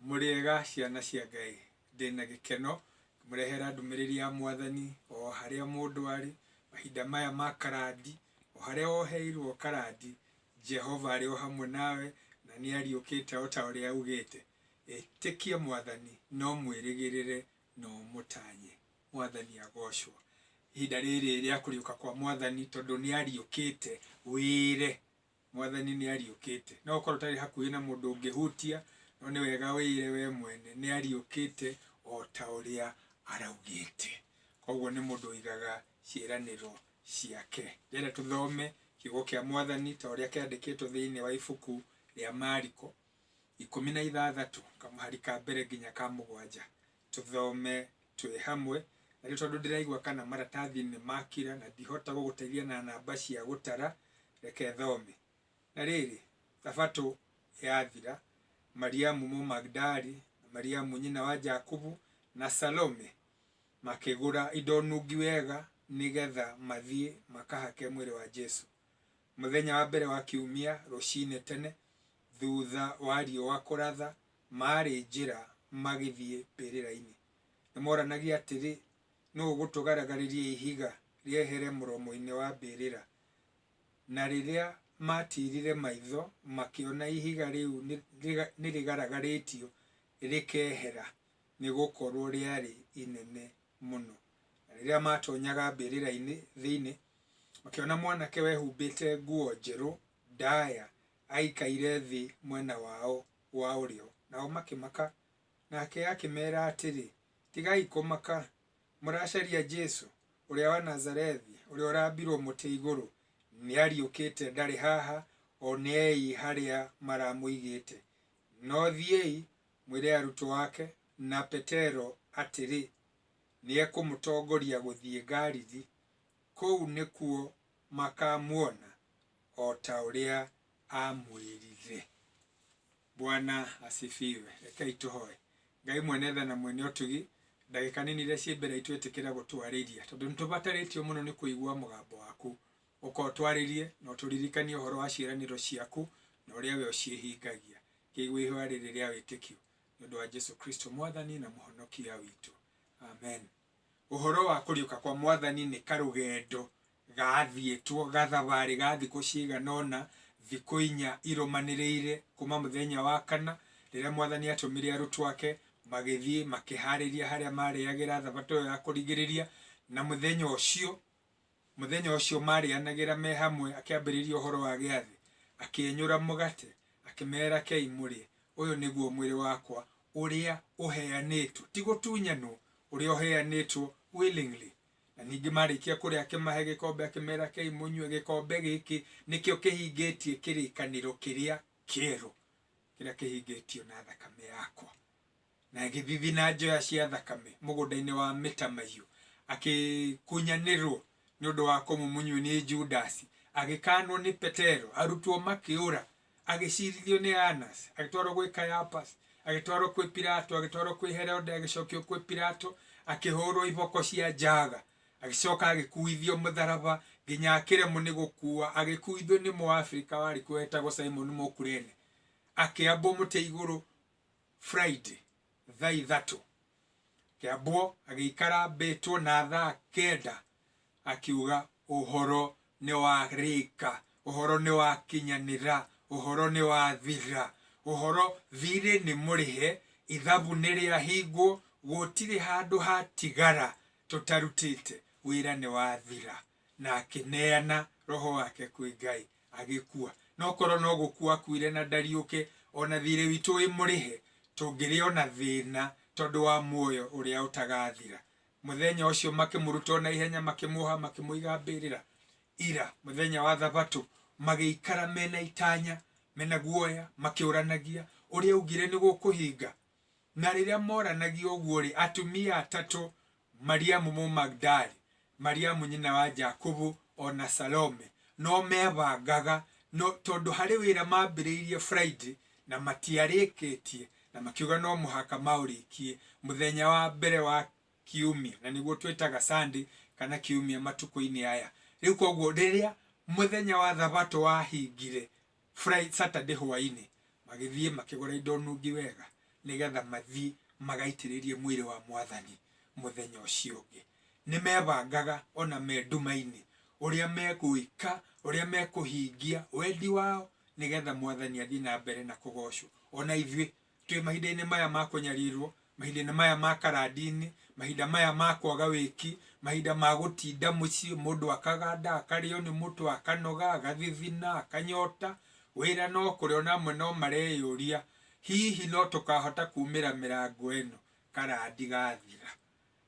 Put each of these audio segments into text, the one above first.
Mũrĩega ciana cia Ngai, ndĩna gĩkeno ngĩmũrehera ndũmĩrĩri ya Mwathani o harĩa mũndũ arĩ, mahinda maya ma karandi, o harĩa woheirwo karandi, Jehova arĩ o hamwe nawe na nĩ ariũkĩte o ta ũrĩa augĩte. Ĩtĩkia Mwathani na ũmwĩrĩgĩrĩre na ũmũtanye. Mwathani agocwo. Ihinda rĩrĩ rĩa kũriũka kwa Mwathani tondũ nĩ ariũkĩte, wĩre Mwathani nĩ ariũkĩte. No ũkorwo ũtarĩ hakuhĩ na mũndũ ũngĩhutia, no nĩ wega wĩĩre we mwene nĩ ariũkĩte o ta ũrĩa araugĩte. Koguo nĩ mũndũ ũigaga ciĩranĩro ciake. Ndĩrenda tũthome kiugo kĩa Mwathani ta ũrĩa kĩandĩkĩtwo thĩinĩ wa ibuku rĩa Mariko 16 kamũhari ka mbere nginya ka mũgwanja. Tũthome twĩ hamwe. Na rĩu tondũ ndĩraigua kana maratathi nĩ makira na ndihota gũgũteithia na namba cia gũtara, reke thome. Na rĩrĩ, Thabatũ yathira, Mariamu Mũmagdali, na Mariamu nyina wa Jakubu, na Salome makĩgũra indo nungi wega nĩ getha mathiĩ makahake mwĩrĩ wa Jesu. Mũthenya wa mbere wa kiumia rũcinĩ tene, thutha wa riũa kũratha, maarĩ njĩra magĩthiĩ mbĩrĩra-inĩ. Nĩ moranagia atĩrĩ, Nũ ũgũtũgaragarĩria ihiga rĩehere mũromo-inĩ wa mbĩrĩra? Na rĩrĩa maatiirire maitho, makĩona ihiga rĩu nĩrĩgaragarĩtio rĩkehera, nĩgũkorwo rĩarĩ inene mũno. Na rĩrĩa maatoonyaga mbĩrĩra-inĩ thĩinĩ, makĩona mwanake wehumbĩte nguo njerũ ndaaya aikaire thĩ mwena wao wa ũrĩo, nao makĩmaka. Nake akĩmeera atĩrĩ, Tigai kũmaka. Mũracaria Jesũ, ũrĩa wa Nazarethi, ũrĩa ũraambirwo mũtĩ igũrũ. Nĩariũkĩte, ndarĩ haha, onei harĩa maramũigĩte. No thiĩi, mwĩre arutwo ake na Petero atĩrĩ, 'Nĩekũmũtongoria gũthiĩ Galili, kũu nĩkuo makaamuona, o ta ũrĩa aamwĩrire. Bwana asifiwe. Rekei tũhoe. Ngai mwene tha na mwene ũtugi, ndagĩka nini iria ciĩ mbere itũ ĩtĩkĩra gũtwarĩria, tondũ nĩ tũbatarĩtio mũno nĩ kũigua mũgambo waku. Ũka ũtwarĩrie na ũtũririkanie ũhoro wa ciĩranĩro ciaku na ũrĩa we ũciĩhingagia. Kĩigue ihoya rĩrĩ rĩa wĩtĩkio nĩ ũndũ wa Jesu Kristo Mwathani na Mũhonokia witũ. Amen. Ũhoro wa kũriũka kwa Mwathani nĩ karũgendo gaathiĩtwo, gathabarĩ ga thikũ cigana ũna, thikũ inya irũmanĩrĩire kuma mũthenya wa kana, rĩrĩa Mwathani atũmire arutwo ake magĩthiĩ makĩharĩria harĩa marĩagĩra thabatũ ĩyo ya kũrigĩrĩria, na mũthenya ũcio, mũthenya ũcio marĩanagĩra me hamwe akĩambĩrĩria ũhoro wa gĩathĩ, akĩenyũra mũgate, akĩmera kei mũrĩe, ũyũ nĩguo mwĩrĩ wakwa ũrĩa ũheanĩtwo, ti gũtunyanwo, ũrĩa ũheanĩtwo willingly. Na ningĩ marĩkia kũrĩa akĩmahe gĩkombe akĩmera kei mũnyue, gĩkombe gĩkĩ nĩkĩo kĩhingĩtie kĩrĩkanĩro kĩrĩa kĩerũ, kĩrĩa kĩhingĩtio na thakame yakwa. Na agĩthithina njoya cia thakame mũgũnda-inĩ wa mĩtamaiyũ, akĩkunyanĩrwo nĩ ũndũ wa kũmumunywo nĩ Judasi, agĩkanwo nĩ Petero, arutwo makĩũra, agĩcirithio nĩ Anasi, agĩtwarwo gwĩ Kayafasi, agĩtwarwo kwĩ Pilato, agĩtwarwo kwĩ Herode, agĩcokio kwĩ Pilato, akĩhũrwo iboko cia njaga, agĩcoka agĩkuithio mũtharaba nginya akĩremwo nĩ gũkua, agĩkuithio nĩ Mũafrika warĩ kuo wetagwo Simon Mũkurene, akĩambwo mũtĩ igũrũ Friday thaa ithatũ akĩambwo agĩikara ambĩtwo na thaa kenda akiuga ũhoro nĩ warĩka, ũhoro nĩ wakinyanĩra, ũhoro nĩ wathira, ũhoro thirĩ nĩ mũrĩhe, ithabu nĩ rĩahingwo, gũtirĩ handũ hatigara tũtarutĩte, wĩra nĩ wathira. Na akĩneana roho wake kwĩ Ngai agĩkua. No korwo no gũkua akuire na ndariũke, o na thiirĩ witũ wĩ mũrĩhe, tũngĩrĩ o na thĩna tondũ wa muoyo ũrĩa ũtagathira. Mũthenya ũcio makĩmũruta o na ihenya, makĩmuoha, makĩmũiga mbĩrĩra. Ira, mũthenya wa Thabatũ, magĩikara me na itanya, me na guoya, makĩũranagia, Ũrĩa augire nĩgũkũhinga? Na rĩrĩa moranagia ũguo-rĩ, atumia atatũ, Mariamu Mũmagdali, Mariamu nyina wa Jakubu, o na Salome, no meebangaga, no tondũ harĩ wĩra maambĩrĩirie Friday na matiarĩkĩtie, na makiuga no mũhaka maũrĩkie mũthenya wa mbere wa kiumia, na nĩguo twĩtaga Sunday kana kiumia matukũ-inĩ aya. Rĩu koguo rĩrĩa mũthenya wa Thabatũ wahingire, Friday, Saturday hwaĩ-inĩ, magĩthiĩ makĩgũra indo nungi wega. nĩgetha mathiĩ magaitĩrĩrie mwĩrĩ wa Mwathani mũthenya ũcio ũngĩ. Nĩ mebangaga ona me nduma-inĩ ũrĩa megwĩka, ũrĩa mekũhingia wendi wao nĩgetha Mwathani athiĩ na mbere na kũgocwo. Ona ithuĩ twĩ mahinda-inĩ maya ma kũnyarirwo, mahinda-inĩ maya ma karandini, mahinda maya ma kwaga wĩki, mahinda ma gũtinda mũciĩ, mũndũ akaganda, akarĩo nĩ mũtwe, akanoga, agathithina, akanyota, wĩra no kũrĩa, ona amwe no mareyũria hihi no tũkahota kumĩra mĩrango ĩno karandi gathira.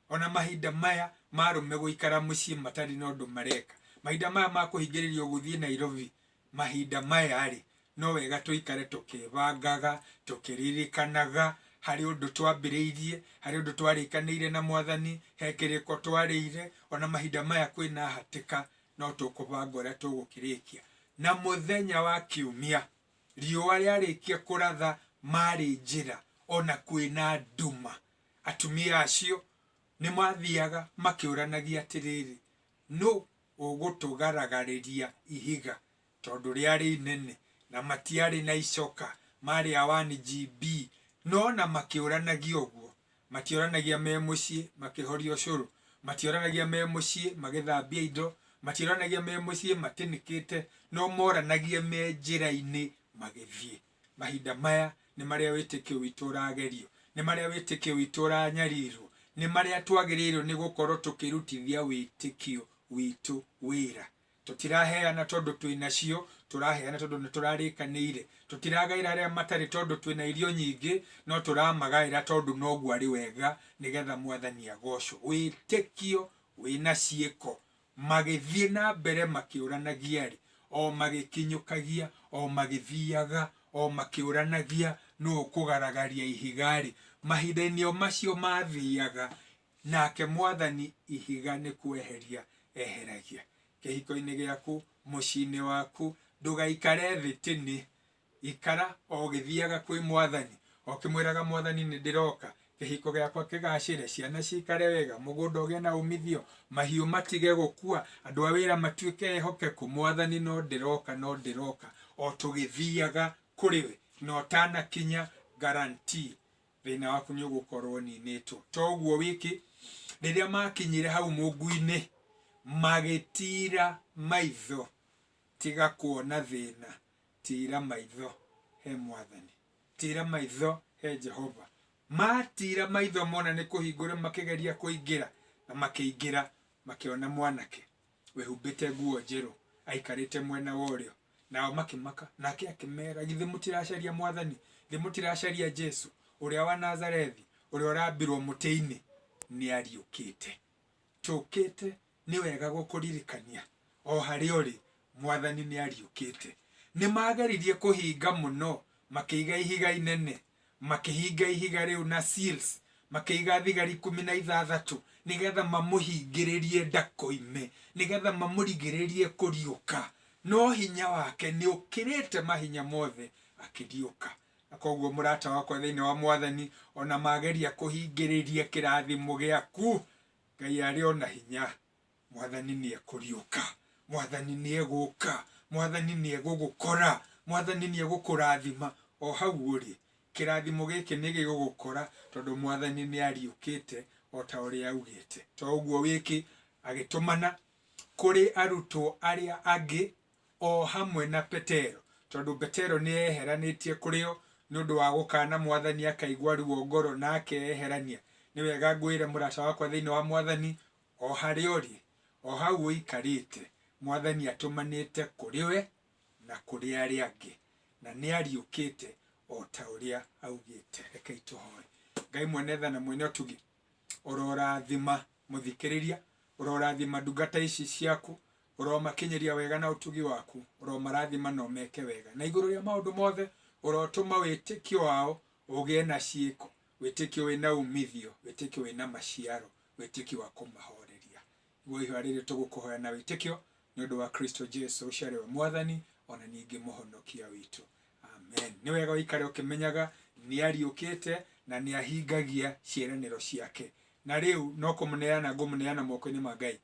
Ona mahinda maya ma arũme gũikara mũciĩ matarĩ na ũndũ mareka, mahinda maya ma kũhingĩrĩrio gũthiĩ Nairobi, mahinda maya-rĩ, no wega tũikare tũkĩbangaga, tũkĩririkanaga harĩ ũndũ twambĩrĩirie, harĩ ũndũ twarĩkanĩire na Mwathani, he kĩrĩko twarĩire, ona mahinda maya kwĩna hatĩka no tũkũbanga ũrĩa tũgũkĩrĩkia. Na mũthenya wa kiumia, riũa rĩarĩkia kũratha marĩ njĩra ona kwĩna nduma, Atumia acio nĩ maathiaga makĩũranagia atĩrĩrĩ, Nũ ũgũtũgaragarĩria ihiga? Tondũ rĩarĩ inene, na matiarĩ na icoka, maarĩ a 1GB. No na makĩũranagia ũguo, matioranagia me mũciĩ makĩhoria ũcũrũ, matioranagia me mũciĩ magĩthambia indo, matioranagia me mũciĩ matĩnĩkĩte, no moranagia me njĩra-inĩ magĩthiĩ. Mahinda maya nĩ marĩa wĩtĩkio witũ ũragerio, nĩ marĩa wĩtĩkio witũ ũranyarirwo, nĩ marĩa twagĩrĩirwo nĩ gũkorwo tũkĩrutithia wĩtĩkio witũ wĩra. Tũtiraheana tondũ twĩ nacio, tũraheana tondũ nĩ tũrarĩkanĩire. Tũtiragaĩra arĩa matarĩ tondũ twĩna irio nyingĩ, no tũramagaĩra tondũ noguo arĩ wega nĩgetha Mwathani agocwo. Wĩtĩkio wĩna ciĩko. Magĩthiĩ na mbere makĩũranagia-rĩ, o magĩkinyũkagia, o magĩthiaga, o makĩũranagia nũ ũkũgaragaria ihiga-rĩ, mahinda-inĩ o macio maathiaga, nake Mwathani ihiga nĩ kweheria eheragia. Kĩhiko-inĩ gĩaku, mũciĩ-inĩ waku, ndũgaikare thĩ tĩnĩ, Ikara o ũgĩthiaga kwĩ Mwathani, o ũkĩmwĩraga Mwathani nĩ ndĩroka, kĩhiko gĩakwa kĩgacĩre, ciana cikare wega, mũgũnda ũgĩe na umithio, mahiũ matige gũkua, andũ a wĩra matuĩke ehokeku, Mwathani no ndĩroka, no ndĩroka, o tũgĩthiaga kũrĩ we, na ũtanakinya guarantee thĩna waku nĩ ũgũkorwo ũninĩtwo. To ũguo wiki, rĩrĩa makinyire hau mũngũ-inĩ, magĩtira maitho, tiga kuona thĩna, Tiira maitho he Mwathani, tiira maitho he Jehova. Maatiira maitho mona nĩ kũhingũre makĩgeria kũingĩra, na makĩingĩra makĩona mwanake wĩhumbĩte nguo njerũ aikarĩte mwena wa ũrĩo, nao makĩmaka. Nake akĩmera, githĩ mũtiracaria Mwathani? Githĩ mũtiracaria Jesu ũrĩa wa Nazarethi, ũrĩa ũrambirwo mũtĩ-inĩ? Nĩ ariũkĩte. Tũkĩte Nĩ wega gũkũririkania o harĩa ũrĩ, Mwathani nĩ ariũkĩte. Nĩ maageririe kũhinga mũno, makĩiga ihiga inene, makĩhinga ihiga rĩu na seals, makĩiga thigari 16 nĩgetha mamũhingĩrĩrie ndakoime, nĩgetha mamũrigĩrĩrie kũriũka. No hinya wake nĩ ũkĩrĩte mahinya mothe, akĩriũka. Na koguo mũrata wakwa thĩinĩ wa Mwathani, ona mageria kũhingĩrĩria kĩrathimo gĩaku, Ngai arĩ o na hinya. Mwathani nĩ ekũriũka. Mwathani nĩ egũka. Mwathani nĩ egũgũkora. Mwathani nĩ egũkũrathima o hau ũrĩ. Kĩrathimo gĩkĩ nĩ gĩgũgũkora tondũ Mwathani nĩ ariũkĩte o ta ũrĩa augĩte. To ũguo wiki, agĩtũmana kũrĩ arutwo arĩa angĩ o hamwe na Petero, tondũ Petero nĩ eyeheranĩtie kũrĩ o nĩ ũndũ wa gũkaana Mwathani akaigua ruo ngoro na akeyeherania. Nĩ wega ngwĩre mũrata wakwa thĩinĩ wa Mwathani, o harĩa ũrĩ, o hau ũikarĩte, Mwathani atũmanĩte kũrĩ we na kũrĩ arĩa angĩ, na nĩ ariũkĩte o ta ũrĩa augĩte. Rekei tũhoe. Ngai mwene tha na mwene ũtugi, ũrorathima mũthikĩrĩria, ũrorathima ndungata ici ciaku, ũromakinyĩria wega na ũtugi waku, ũromarathima na ũmeke wega. Na igũrũ rĩa maũndũ mothe, ũrotũma wĩtĩkio wao ũgĩe na ciĩko, wĩtĩkio wĩna umithio, wĩtĩkio wĩna maciaro, wĩtĩkio wa kũmahoreria. Nĩguo ihoya rĩrĩ tũgũkũhoya na wĩtĩkio nĩ ũndũ wa Kristo Jesu ũcio arĩ we Mwathani ona ningĩ mũhonokia witũ. Amen. Nĩ wega ũikare ũkĩmenyaga nĩ ariũkĩte na nĩ ahingagia ciĩranĩro ciake. Na rĩu no kũmũneana ngũmũneana moko-inĩ ma Ngai.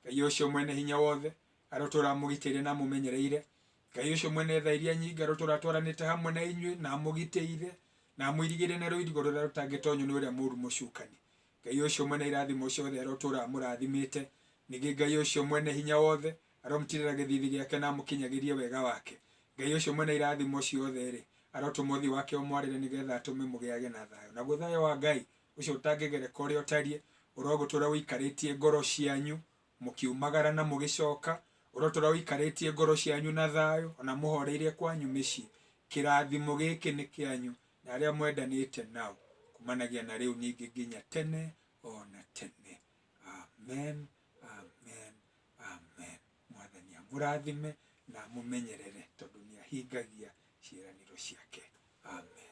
Ngai ũcio mwene hinya wothe arotũra amũgitĩire na amũmenyereire. Ngai ũcio mwene tha iria nyingĩ arotũra atwaranĩte hamwe na inyuĩ na amũgitĩire. Na amũirigĩre na rũirigo rũrĩa rũtangĩtonywo nĩ ũrĩa mũũru mũcukani. Ngai ũcio mwene irathimo ciothe arotũũra amũrathimĩte. Ningĩ Ngai ũcio mwene hinya wothe aromũtirĩra gĩthiithi gĩake na amũkinyagĩrie wega wake. Ngai ũcio mwene irathimo ciothe-rĩ, arotũma ũthiũ wake ũmwarĩre nĩgetha atũme mũgĩage na thayũ. Naguo thayũ wa Ngai ũcio ũtangĩgereka ũrĩa ũtariĩ, ũrogũtũũra ũikarĩtie ngoro cianyu mũkiumagara na mũgĩcoka, ũrotũũra ũikarĩtie ngoro cianyu na thayũ, o na mũhoreire kwanyu mĩciĩ. Kĩrathimo gĩkĩ nĩ kĩanyu na arĩa mwendanĩte nao, kumanagia na rĩu ningĩ nginya tene o na tene. Amen, amen, amen. Mwathani amũrathime na amũmenyerere tondũ nĩ ahingagia ciĩranĩro ciake. Amen.